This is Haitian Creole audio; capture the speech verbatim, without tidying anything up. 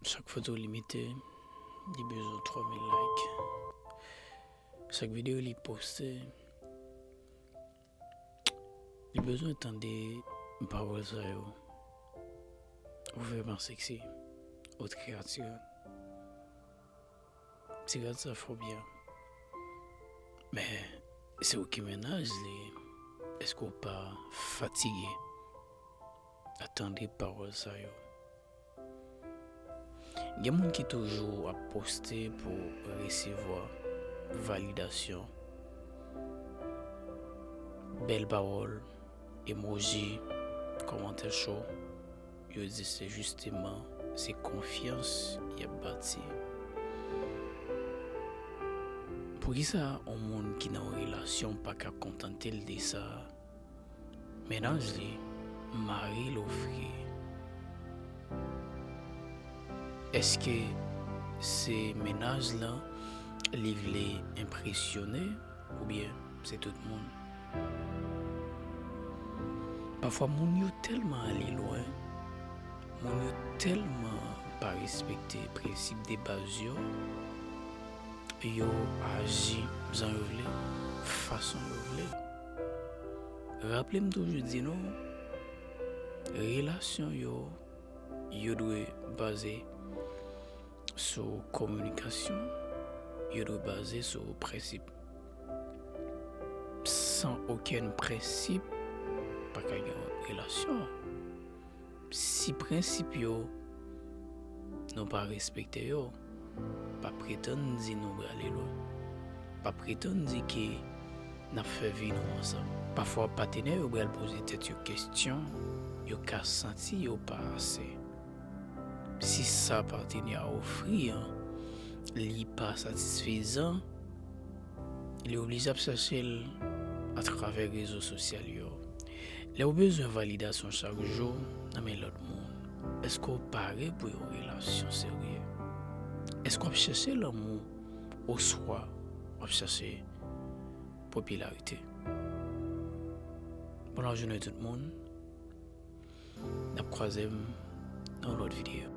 Chak foto li mete, li bezwen twa mil like. Chak videyo li poste, li bezwen tande pawòl sa yo. Ou vrèman seksi, ou trè atiran. Ti rad sa fò byen. Men, se ou ki mennaj li. Èske w pa fatige a tande pawòl sa yo? Gen moun ki toujou ap poste pou resevwa validasyon, bèl pawòl, emoji, kòmantè cho. Yo di se jisteman, se konfyans y ap bati. Poukisa yon moun ki nan yon relasyon pa ka kontante l de sa? Mennaj li, mari l ofri. Èske se mennaj lan li vle enpresyone oubyen se tout moun? Pafwa, moun yo tèlman ale lwen, moun yo tèlman pa respekte prensip de baz yo, yo aji jan yo vle, fason yo vle. Raple m toujou di nou, relasyon yo, yo dwe baze sou kominikasyon, yo dwe baze sou prensip. San okenn prensip, pa ka gen relasyon. Si prensip yo, nou pa respekte yo, pa pretann di nou prale lwen. Pa pretann di ke n ap fè vi nou ansanm. Pafwa, patenè yo pral poze tèt yo kesyon, yo ka santi yo pa ase. Si sa patenè a ofri an, li pa satisfezan, li oblije ap chache l atravè rezo sosyal yo. Lè w bezwen validasyon chak jou nan men lòt moun, èske w pare pou yon relasyon serye? Èske w ap chache lanmou oswa w ap chache popilarite? Bon lajounen tout moun. N ap kwaze m nan yon lòt videyo.